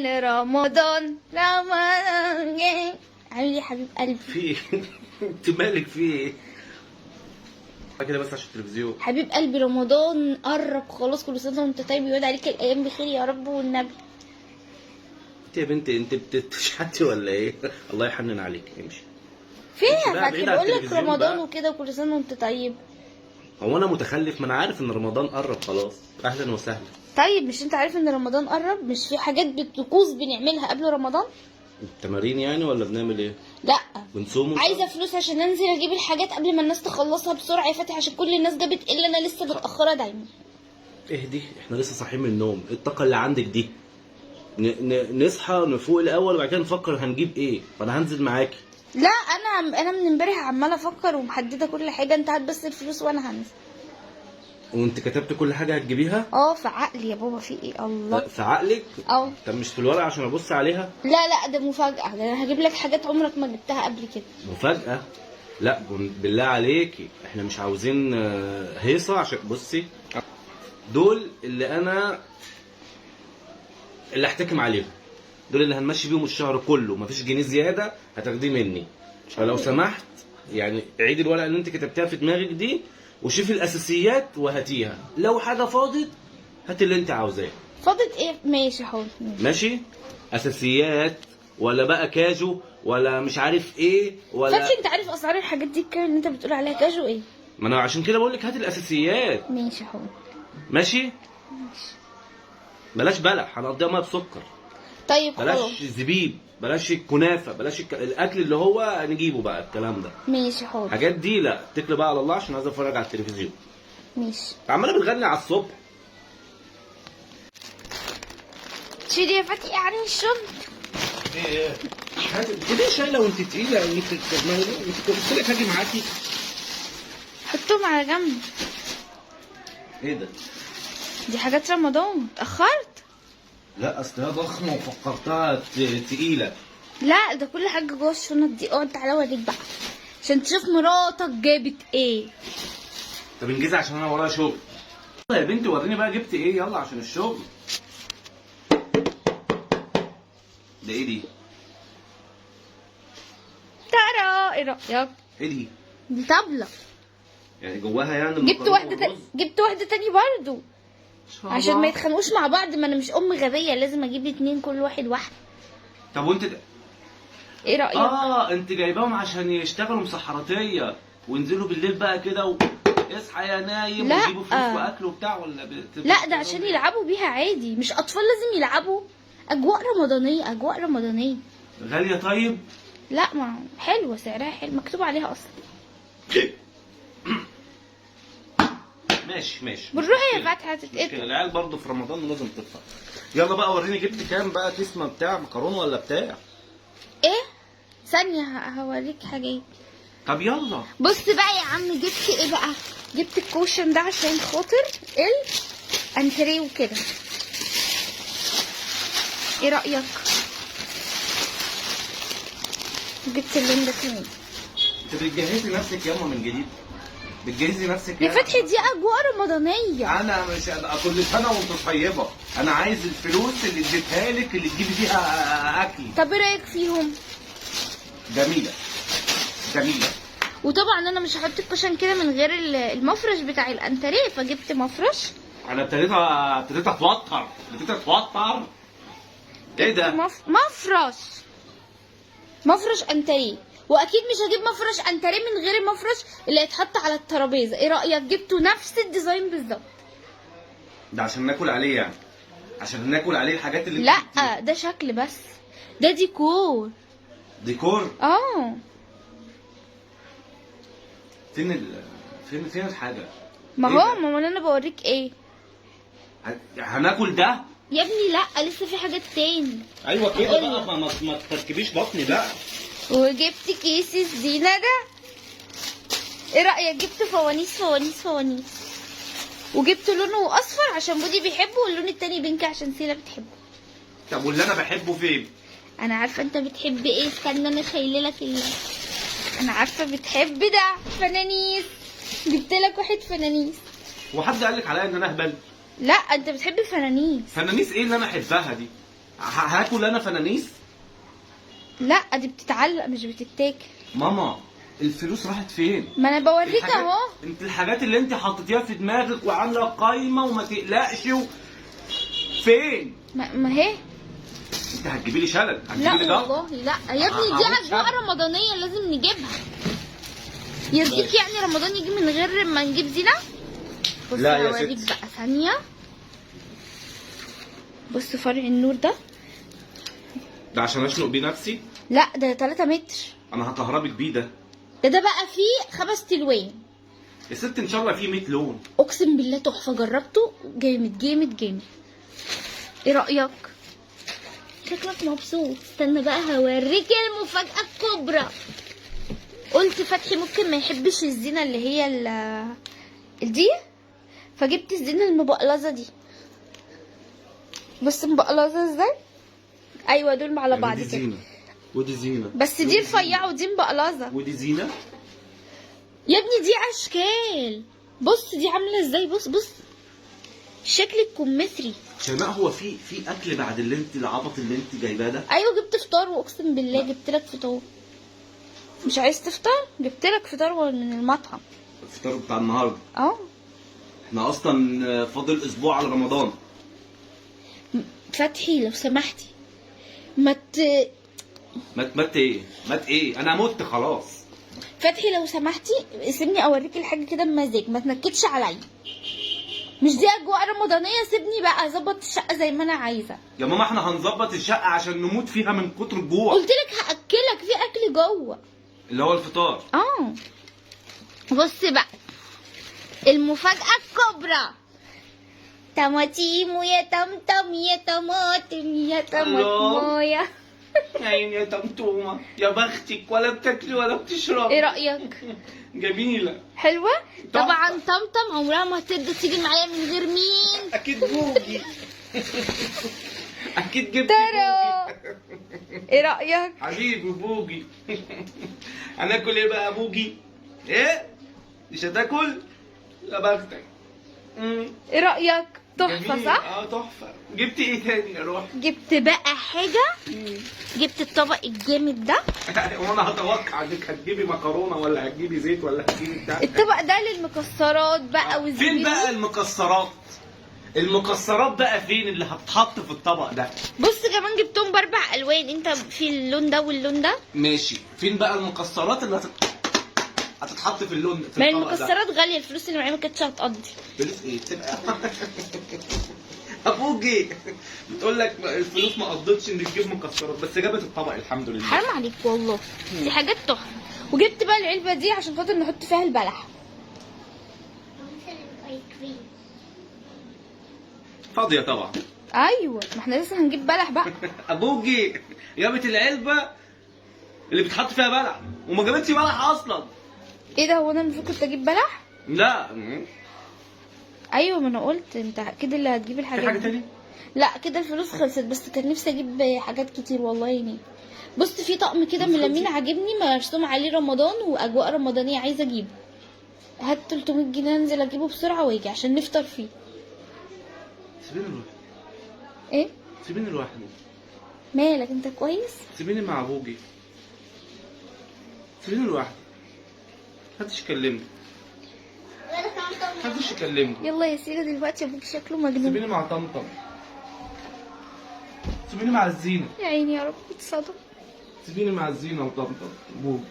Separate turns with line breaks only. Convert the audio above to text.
كمان رمضان رمضان. عامل ايه يا حبيب قلبي؟
في ايه؟ انت مالك في ايه؟ كده بس عشان التلفزيون.
حبيب قلبي رمضان قرب خلاص، كل سنة وانت طيب، يعود عليك الايام بخير يا رب والنبي.
انت يا بنتي انت بتشحتي ولا ايه؟ الله يحنن عليك. امشي
فين
امشي
يا
بقى
فتحي؟
بعيد عن
بقول لك
التلفزيون
رمضان
بقى.
وكده، وكل سنة وانت طيب.
هو انا متخلف؟ ما انا عارف ان رمضان قرب خلاص. اهلا وسهلا.
طيب مش انت عارف ان رمضان قرب؟ مش في حاجات بطقوس بنعملها قبل رمضان؟
التمارين يعني ولا بنعمل ايه؟
لا،
بنصوم؟
عايزه فلوس عشان انزل اجيب الحاجات قبل ما الناس تخلصها بسرعة يا فتحي، عشان كل الناس جابت الا انا لسه متاخرة دايما.
اهدي، احنا لسه صاحيين من النوم. إيه الطاقة اللي عندك دي؟ نصحى نفوق الاول وبعد كده نفكر هنجيب ايه. فانا هنزل معاكي.
لا انا من امبارح عماله افكر ومحددة كل حاجة، انت هات بس الفلوس وانا هنزل.
وانت كتبت كل حاجة هتجيبيها؟
اه في عقلي يا بابا. في ايه؟ الله.
في عقلك؟
اه.
طب مش في الورقة عشان ابص عليها؟
لا لا، ده مفاجاة، ده انا هجيب لك حاجات عمرك ما جبتها قبل كده.
مفاجاة؟ لا بالله عليكي، احنا مش عاوزين هيصه. عشان بصي دول اللي انا اللي احتكم عليهم، دول اللي هنمشي بيهم الشهر كله، مفيش جنيه زيادة هتاخديه مني. فلو سمحت يعني عيدي الورقة اللي انت كتبتها في دماغك دي وشوفي الاساسيات وهاتيها. لو حاجة فاضت هات اللي انت عاوزاه.
فاضت ايه؟ ماشي حاضر.
ماشي، اساسيات ولا بقى كاجو ولا مش عارف ايه ولا
فتحي انت عارف اسعار الحاجات دي كام اللي انت بتقول عليها كاجو ايه؟
ما انا عشان كده بقول لك هات الاساسيات.
ماشي حاضر.
ماشي، بلاش بلح، هنقضيها مية بسكر.
طيب خلاص.
بلاش زبيب، بلاش الكنافه، بلاش الاكل اللي هو نجيبه بقى الكلام ده.
ماشي حاضر.
الحاجات دي لا، اتكلي بقى على الله عشان عايز اتفرج على التلفزيون.
ماشي.
عماله بتغني على الصبح.
شيل يا فتحي عني الشنط.
ايه انت ليه شايله وانت تقيلة؟ وانت انت قلت لك هاجي معاكي.
حطهم على جنب.
ايه ده؟
دي حاجات رمضان. اتأخرت؟
لا اصل هي ضخمة وفكرتها تقيلة.
لا ده كل حاجة جوه الشنط دي. اقعد تعالى اوريك بقى عشان تشوف مراتك جابت ايه.
طب انجزي عشان انا ورايا شغل. يلا يا بنتي وريني بقى جبت ايه، يلا عشان الشغل. ده ايه دي؟
ترى ايه رأيك؟
ايه دي؟
دي طبلة.
يعني جواها يعني
جبت واحدة جبت واحدة تاني برضو عشان ما يتخانقوش مع بعض. ما انا مش ام غبية، لازم اجيب اتنين كل واحد واحدة.
طب وانت
ايه رأيك؟
انت جايباهم عشان يشتغلوا مسحراتية وينزلوا بالليل بقى كده اصحى يا نايم ويجيبوا فلوس واكل وبتاع ولا
لا ده عشان يلعبوا بيها عادي، مش اطفال لازم يلعبوا. اجواء رمضانية، اجواء رمضانية.
غالية طيب؟
لا ما حلوة، سعرها حلو، مكتوب عليها اصلا.
ماشي ماشي.
بالروح يا فتحي هتتقطع.
العيال برضه في رمضان لازم تدفع. يلا بقى وريني جبت كام بقى كيس بتاع مكرونه ولا بتاع
ايه؟ ثانية هوريك حاجات.
طب يلا
بص بقى يا عم جبت ايه بقى؟ جبت ال cushion ده عشان خاطر الانتريه وكده. ايه رأيك؟ جبت اللون ده كمان.
انت بتجهزي نفسك ياما من جديد؟ بتجهزي نفسك
يا فتحي؟ دي اجواء رمضانيه.
انا مش كل سنة وانت طيبة، انا عايز الفلوس اللي اديتها لك اللي تجيبي بيها اكل.
طب ايه رايك فيهم؟
جميلة جميلة.
وطبعا انا مش هحط ال cushion كده من غير المفرش بتاع الانتريه، فجبت مفرش.
انا ابتديت اتوتر، ابتديت اتوتر. ايه ده؟
مفرش، مفرش انتريه. واكيد مش هجيب مفرش انتريه من غير المفرش اللي هيتحط على الترابيزة. ايه رايك؟ جبته نفس ال design بالظبط.
ده عشان ناكل عليه يعني؟ عشان ناكل عليه الحاجات اللي
لا ده شكل بس، ده ديكور.
ديكور؟
اه.
فين فين الحاجة؟
ما هو ما انا بوريك ايه.
هناكل ده
يا ابني؟ لا لسه في حاجات تاني.
ايوه كده بقى، ما تركبيش بطني بقى.
وجبت كيس الزينة ده. ايه رأيك؟ جبت فوانيس فوانيس فوانيس، وجبت لونه اصفر عشان بودي بيحبه، واللون التاني pink عشان سيلا بتحبه.
طب واللي انا بحبه فين؟
انا عارفة انت بتحب ايه، استنى انا شايله لك انا عارفة بتحب ده فنانيس. جبت لك واحد فنانيس.
وحد قال لك عليا ان انا اهبل؟
لا انت بتحب الفنانيس.
فنانيس ايه اللي انا احبها دي؟ هاكل انا فنانيس؟
لا دي بتتعلق مش بتتاكل.
ماما الفلوس راحت فين؟
ما انا بوريك اهو.
انت الحاجات اللي انت حطيتيها في دماغك وعامله قايمة وما تقلقش فين؟
ما هي
انت هتجيبي لي شلل،
لا
هتجيبي لي ضغط.
والله لا يا ابني، دي اجواء رمضانيه لازم نجيبها. يرضيك يعني رمضان يجي من غير ما نجيب زينة؟ بص
لا يا
هوريك
ست.
بقى ثانية. بص فرع النور ده،
ده عشان اشنق بيه نفسي؟
لا ده 3 متر.
انا هكهربك بيه ده.
ده بقى فيه 5 الوان
يا ست ان شاء الله فيه 100 لون.
اقسم بالله تحفة، جربته جامد جامد جامد. ايه رايك؟ شكلك مبسوط. استنى بقى هوريك المفاجاة الكبرى. قلت فتحي ممكن ما يحبش الزينة اللي هي دي، فجبت الزينة المبقلظه دي. بص مبقلظه ازاي. ايوه دول على بعض
دي
كده.
زينة ودي زينة،
بس دي رفيعة ودي مبقلظه.
ودي زينة
يا ابني دي اشكال. بص دي عامله ازاي، بص بص شكل الكمثري.
شيماء هو في اكل بعد اللي انت العبط اللي انت جايباه ده؟
ايوه جبت فطار، واقسم بالله جبت لك فطار. مش عايز تفطر؟ جبت لك فطار من المطعم.
الفطار بتاع النهارده؟
اه.
احنا اصلا فاضل اسبوع على رمضان.
فتحي لو سمحتي ما ت
مت ايه؟ مت ايه؟ انا مت خلاص.
فتحي لو سمحتي سيبني اوريك الحاجة كده بمزاج، ما تنكدش عليا. مش دي اجواء رمضانيه؟ سيبني بقى اظبط الشقة زي ما انا عايزه.
يا ماما احنا هنظبط الشقة عشان نموت فيها من كتر الجوع.
قلت لك هاكلك في اكل جوه
اللي هو الفطار.
اه بص بقى المفاجاة الكبرى. طماطيم يا طمطم يا طماطم يا طماطمايه.
عيني يا طمطومه، يا بختك، ولا بتاكلي ولا بتشربي.
ايه رايك؟
جميلة
حلوة. طبعا طمطم عمرها ما هترضى تيجي معايا من غير مين؟
اكيد بوجي. اكيد جبت
ترى ايه رايك؟
حبيبي بوجي. هناكل ايه بقى يا بوجي؟ ايه؟ مش هتاكل؟ يا بختك.
ايه رايك؟ تحفة صح؟
اه تحفة. جبت ايه تاني يا روح؟
جبت بقى حاجة، جبت الطبق الجامد ده.
وانا هتوقع انك هتجيبي مكرونه ولا هتجيبي زيت ولا هتجيبي بتاع.
الطبق ده للمكسرات بقى والزبيب.
فين بقى المكسرات؟ المكسرات بقى فين اللي هتتحط في الطبق ده؟
بص كمان جبتهم ب4 الوان، انت في اللون ده واللون ده.
ماشي، فين بقى المكسرات اللي هتتحط في اللون في
ما
الطبق ده؟
المكسرات غالية، الفلوس اللي معايا ما كانتش هتقضي.
فلوس ايه؟ تبقى ابوجي بتقول لك الفلوس ما قضتش ان تجيب مكسرات، بس جابت الطبق الحمد لله.
حرام عليك والله، دي حاجات تحفة. وجبت بقى العلبة دي عشان خاطر نحط فيها البلح.
فاضية طبعا.
ايوه ما احنا لسه هنجيب بلح بقى.
ابوجي جابت العلبة اللي بتحط فيها بلح وما جابتش بلح اصلا.
ايه ده، هو انا المفروض كنت اجيب بلح؟
لا.
ايوه ما انا قلت انت كده اللي هتجيب الحاجات
في حاجة
دي.
تاني؟
لا كده الفلوس خلصت، بس كان نفسي اجيب حاجات كتير والله يعني. بص في طقم كده ملامين عاجبني مرسوم عليه رمضان واجواء رمضانيه، عايزه اجيبه. هات 300 جنيه انزل اجيبه بسرعة واجي عشان نفطر فيه.
سيبيني لوحدي.
ايه؟
سيبيني لوحدي.
مالك انت كويس؟
سيبيني مع ابوجي. سيبيني لوحدي. محدش يكلمني. محدش يكلمني.
يلا يا سيدي دلوقتي ابوك شكله مجنون.
سيبيني مع طمطم. سيبيني مع الزينة.
يا عيني يا رب اتصدم.
سيبيني مع الزينة وطمطم. بوجي.